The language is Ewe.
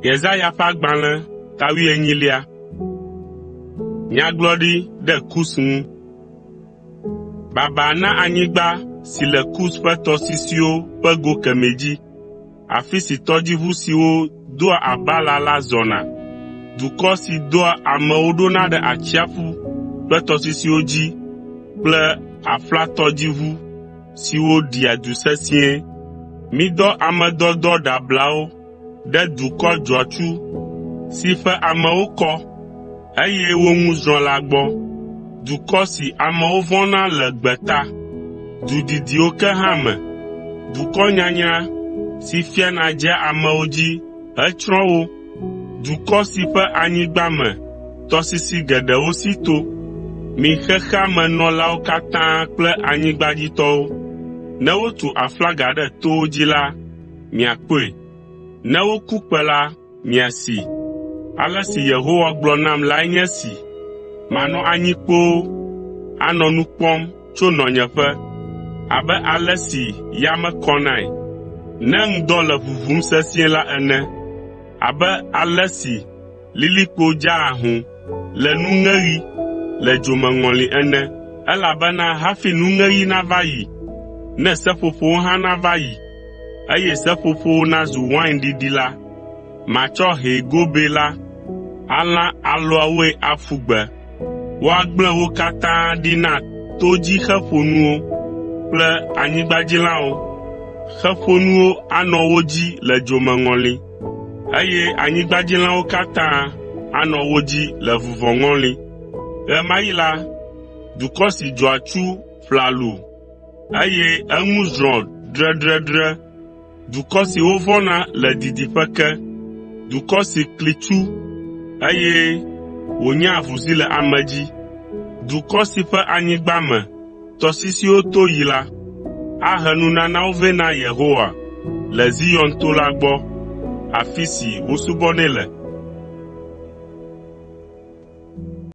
Yesaya ƒe agbalẽ ta wuienyilia. Nyagblɔɖi ɖe Kus ŋu. Baba na anyigba si le Kus ƒe tɔsisiwo ƒe go kemɛ dzi, afi si tɔdziʋu siwo doa abala la zɔna, dukɔ si dɔa amewo ɖona ɖe atsiaƒu kple tɔsisiwo dzi kple aƒlatɔdziʋu siwo ɖia du sesĩe. Midɔ ame dɔdɔ ɖeablawo ɖe dukɔ dzɔatsu si ƒe amewo kɔ, eye wo ŋu zrɔ̃ la gbɔ, dukɔ si amewo vɔ̃na le gbeta, du didiwo ke hã me, dukɔ nyanyra si fiana dzea amewo dzi hetsrɔ̃a wo, dukɔ si ƒe anyigba me tɔsisi geɖewo si to. Mi xexea me nɔlawo katã kple anyigbadzitɔwo, ne wotu aflaga ɖe towo dzi la, miakpɔe, ne woku kpẽ la, miasee. Ale si Yehowa gblɔ nam lae nye esi, “Manɔ anyi kpoo, anɔ nu kpɔm tso nɔnyeƒe abe ale si yame kɔnae ne ŋdɔ le ʋuʋum sesĩe la ene, abe ale si lilikpo dzaa ahũ le nuŋeɣi le dzomeŋɔli ene, elabena hafi nuŋeɣi nava yi, ne seƒoƒowo hã nava yi, eye seƒoƒowo nazu wain ɖiɖi la, matsɔ hɛ̃ gobɛ la alã alɔawoe aƒu gbe. Woagblẽ wo katã ɖi na todzixe ƒonuwo kple anyigbadzilãwo. Xe ƒonuwo anɔ wo dzi le dzomeŋɔli, eye anyigbadzilãwo katã anɔ wo dzi le vuvɔŋɔli. Ɣe ma ɣi la, dukɔ si dzɔatsu ƒlalu, eye eŋu zrɔ̃ dredredre, dukɔ si wovɔ̃na le didiƒe ke, dukɔ si kli tsu, eye wònyaa avuzi le ame dzi, dukɔ si ƒe anyigba me tɔsisiwo to yi la, ahe nunanawo vɛ na Yehowa le Zion to la gbɔ, afi si wosubɔnɛ le.